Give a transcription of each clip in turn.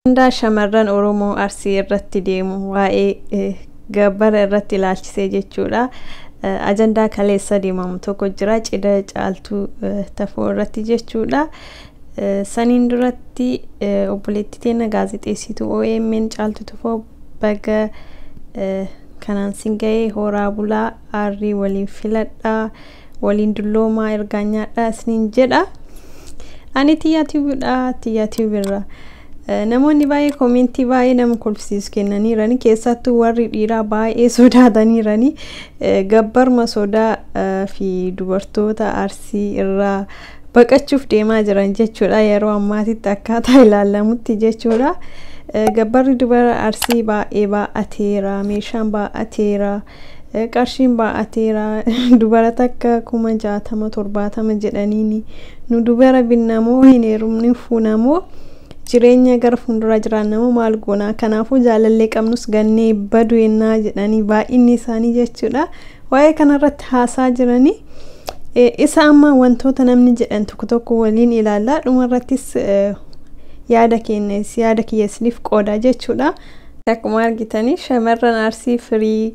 Ajandaa shamarran Oromoo Arsii irratti deemu waa'ee gabbara irratti ilaalchisee jechuudha. Ajandaa kaleessa deemamu tokko jira, cidha Caaltuu Tafoo irratti jechuudha. Saniin duratti obboleettii teenya gaazexeessituu OMN Caaltuu Tafoo baga kanaan sin ga'ee, horaa bulaa, aarrii waliin filadhaa, waliin dulloomaa, ergaa nyaadhaa isiniin jedha. Ani Tiyyaa Tiiviidha, Tiyyaa Tiiviirra. Namoonni baay'ee koomentii baay'ee nama kolfisiisu kennaniirani, keessattuu warri dhiiraa baay'ee sodaataniirani, gabbarma sodaa fi dubartoota Arsii irraa baqachuuf deemaa jiran jechuudha, yeroo ammaatitti akkaataa ilaalamutti jechuudha. Gabbarri dubara Arsii baay'ee baa'ateera, meeshaan baa'ateera, qarshiin baa'ateera, dubara takka 60,000 70 jedhaniini nu dubara binnamoo, hin heerumni fuunamoo, jireenya gara fuulduraa jiraannamoo, maal goonaa, kanaafuu jaalallee qabnus gannee badu yennaa jedhanii baay'inni isaanii jechuudha. Waa'ee kanarratti haasaa jiranii. Isa amma wantoota namni jedhan tokko tokko waliin ilaallaa, dhumarrattis yaada keenya, yaada kiyya isiniif qooda jechuudha. Akkuma argitanii shamarran Arsii firii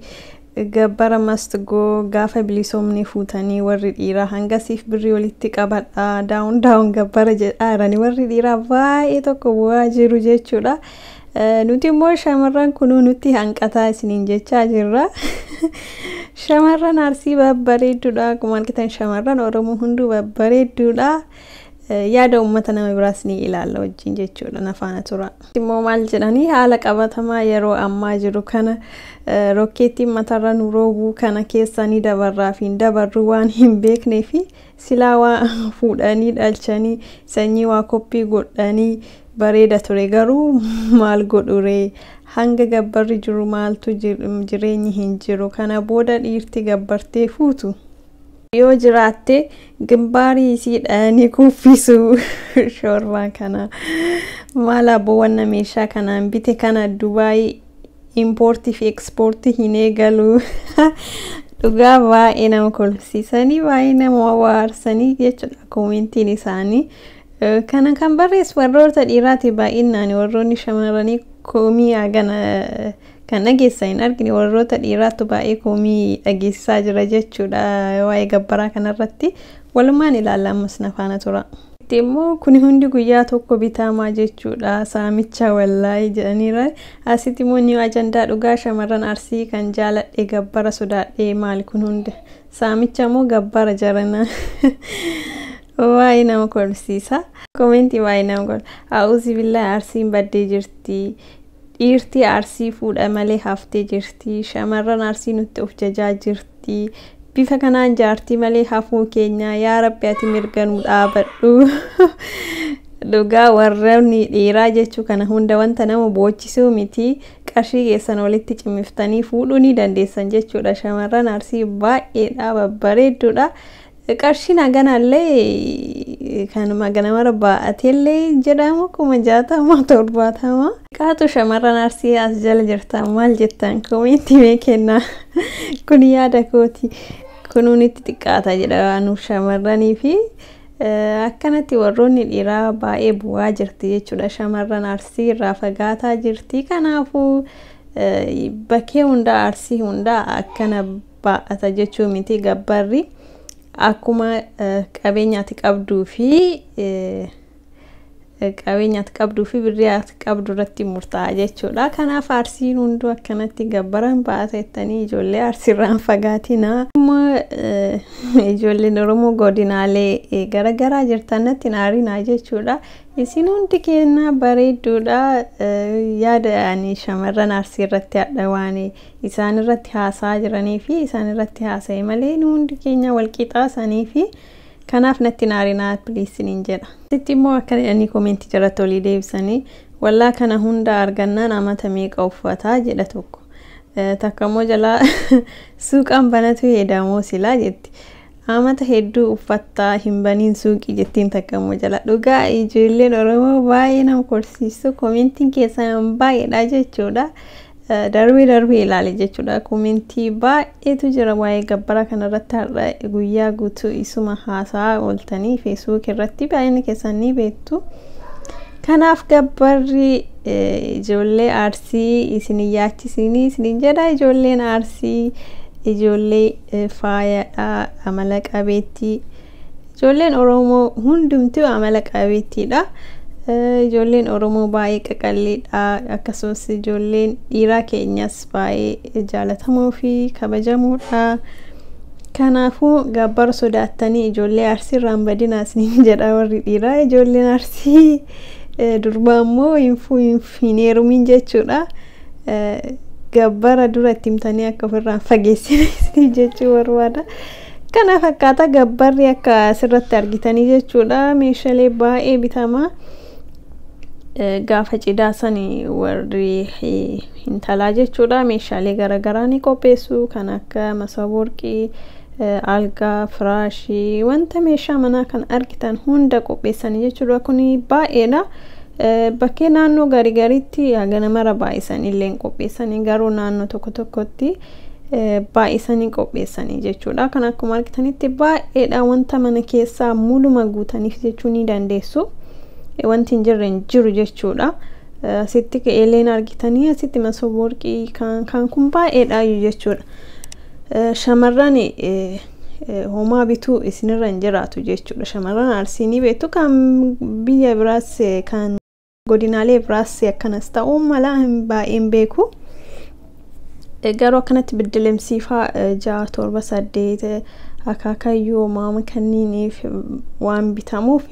gabbara must go, gaafa bilisoomni fuutanii, warri dhiiraa hangasiif birrii walitti qabadhaa, down down gabbara jedhaa jiranii, warri dhiiraa baay'ee tokko bu'aa jiru jechuudha. Nuti immoo shamarran kunuu nutti hanqataa isiniin jechaa jirra. Shamarran Arsii babbareedduudha. Akkuma argitan shamarran Oromoo hunduu babbareedduudha. Yaada uummata nama biraas ni ilaalla wajjin jechuudha, na faana tura. Immoo maal jedhanii, haala qabatamaa yeroo ammaa jiru kana, rokkeettiin matarra nu roobuu kana keessa ni dabarraa fi hin dabarru waan hin beeknee fi silaa waa fuudhanii dhalchanii sanyii waa koppii godhanii bareeda ture, garuu maal godhuree, hanga gabbarri jiru maaltu jireenyi hin jiru, kana booda dhiirti gabbartee fuutu yoo jiraatte gimbaarii isii dhahanii kuffisu, shoorbaa kana maal abboowwan meeshaa kanaan bite kana Dubaay impoortii fi ekspoortii hin eegalu. Dhugaa baay'ee nama kolfisiisanii, baay'ee nama waarsanii jechuudha koomentiin isaanii. Kana kan barreessu warroota dhiiraati baay'inaan, warroonni shamarranii koomii hagana kan dhageessan hin argine, warroota dhiiraatu baay'ee koomii dhageessisaa jira jechuudha waa'ee gabbaraa kanarratti. Walumaan ilaalla, ammas na faana tura. Immoo kuni hundi guyyaa tokko bitamaa jechuudha, saamicha wallaayii jedhaniira. Asitti immoo ni ajandaa dhugaa shamarran Arsii kan jaaladhe gabbara sodaadhe, maali kun hundi, saamicha moo gabbara jarana? Baay'ee nama kolfisiisa. Koomentii baay'ee nama kolfisiisa. A'uuzi billaa, Arsiin baddee jirti. Dhiirti Arsii fuudha malee haftee jirti. Shamarran Arsii nutti of jajaa jirti. Bifa kanaan jaartii malee hafuu keenya, yaa Rabbi ati mirga nu dhaabadhu. Dhugaa warroonni dhiiraa jechuu kana hunda wanta nama boochisuu miti. Qarshii keessan walitti cimiftanii fuudhuu ni dandeessan jechuudha. Shamarran Arsii baay'eedha, babbareedduudha. Qarshiin haganallee kanuma ganamara baa'ateellee jedhamu 60,000 70. Qaatu shamarran Arsii as jala jirtan maal jettan? Koomentii mee kennaa. Kun yaada kooti. Kunuun itti xiqqaata jedha nu shamarranii fi akkanatti warroonni dhiiraa baay'ee bu'aa jirti jechuudha. Shamarran Arsii irraa fagaataa jirti. Kanaafuu bakkee hundaa, Arsii hundaa akkana baa'ata jechuu miti gabbarri. Akkuma qabeenya ati qabduu fi qabeenya ati qabduu fi birrii ati qabdu irratti murtaa'a jechuudha. Kanaaf Arsiin hunduu akkanatti gabbaran baata jettanii ijoollee Arsiirraan fagaatina. Immoo ijoolleen Oromoo godinaalee garaagaraa jirtan natti hin aarinaa jechuudha. Isin hundi kennaa bareedduudha. Yaada ani shamarran Arsii irratti hadha waan isaan irratti haasaa jiranii fi isaan irratti haasa'e malee nu hundi keenya walqixaa sanii fi kanaaf natti hin aarinaa, please isiniin jedha. Sitti immoo akka jedhanii koomentii jalatti olii deebisanii, wallaa kana hunda argannaan amata meeqa uffataa jedha tokko. Takka immoo jalaa suuqaan banatu heedamoo silaa jetti. Amata hedduu uffattaa, hin baniin suuqii jettiin takka immoo jala. Dhugaa ijoolleen Oromoo baay'ee nama kolfisiisu, koomentiin keessan baay'eedha jechuudha. Darbee darbee ilaale jechuudha. Koomentii baay'eetu jira waa'ee gabbara kanarratti, har'a guyyaa guutuu isuma haasaa ooltanii Feesbuuk irratti baay'inni keessan ni beektu. Kanaaf gabbarri ijoollee Arsii isin yaachisinii isinin jedha. Ijoolleen Arsii ijoollee faayadha, amala qabeettii. Ijoolleen Oromoo hundumtuu amala qabeettiidha. Ijoolleen Oromoo baay'ee qaqalliidha. Akkasumas ijoolleen dhiiraa keenyas baay'ee jaalatamoo fi kabajamoodha. Kanaafuu gabbara sodaattanii ijoollee Arsii irraan badinaa isiniin jedha warri dhiiraa. Ijoolleen Arsii durbaa immoo hin heerumin jechuudha. Gabbara dura itti himtanii akka ofirraan fageessine isiniin jechuu barbaada. Kana fakkaata gabbarri akka asirratti argitanii jechuudha. Meeshaalee baay'ee bitama. Gaafa cidhaa sani warri intalaa jechuudha meeshaalee garaagaraa ni qopheessu, kan akka masooba warqii, algaa, firaashii, wanta meeshaa manaa kan argitan hunda qopheessanii jechuudha. Kun baay'eedha. Bakkee naannoo garii gariitti hagana mara baay'isanii illee hin qopheessanii, garuu naannoo tokko tokkotti baay'isanii qopheessanii jechuudha. Kan akkuma argitanitti baay'eedha, wanta mana keessaa muluma guutaniif jechuu ni dandeessu. Wanti hin jirre hin jiru jechuudha. Asitti eeleen argitanii, asitti masooba warqii kan kun baay'eedha jechuudha. Shamarran homaa bituu isinirra hin jiraatu jechuudha. Shamarran Arsii ni beektu, kan biyya biraas kan godinaalee biraas akkanas ta'uu mala hin baay'een beeku. Garuu akkanatti biddilemsiifaa 6, 7, 8 akaakayyuu maama kanniiniif waan bitamuuf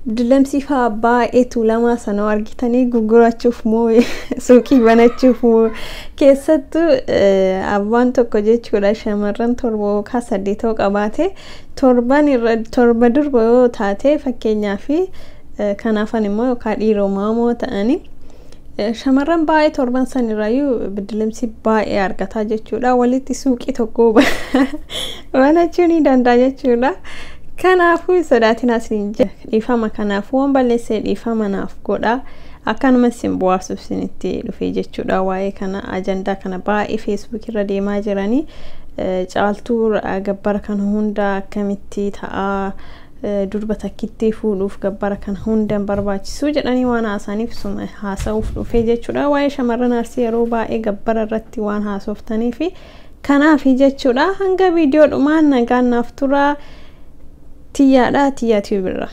biddilemsiifaa baay'ee tuulamaa sana argitanii gurgurachuuf moo suuqii banachuuf moo, keessattuu abbaan tokko jechuudha shamarran 7 yookaan 8 yoo qabaate, torban irra 7 durba yoo taate fakkeenyaaf, kanaafan immoo yookaan dhiiroo maamoo ta'anii shamarran baay'ee torban san irraayyuu biddilimsi baay'ee argataa jechuudha. Walitti suuqii tokko banachuu ni danda'a jechuudha. Kanaafuu sodaatina isin dhiifama, kanaafuu waan balleessee dhiifama naaf godha. Akkanuma isin bohaarsuuf isinitti dhufe jechuudha. Waa'ee kana ajandaa kana baay'ee Feesbuuk irra deemaa jiranii, Caaltuu gabbara kana hunda akkamitti ta'aa, durba takkitti fuudhuuf gabbara kana hunda hin barbaachisu jedhanii waan haasaniif suma haasa'uuf dhufe jechuudha. Waa'ee shamarran Arsii yeroo baay'ee gabbara irratti waan haasoftanii fi kanaaf jechuudha. Hanga viidiyoo dhumaan nagaan naaf tura. Tiyyaadha, Tiyyaa Tiyuubirra.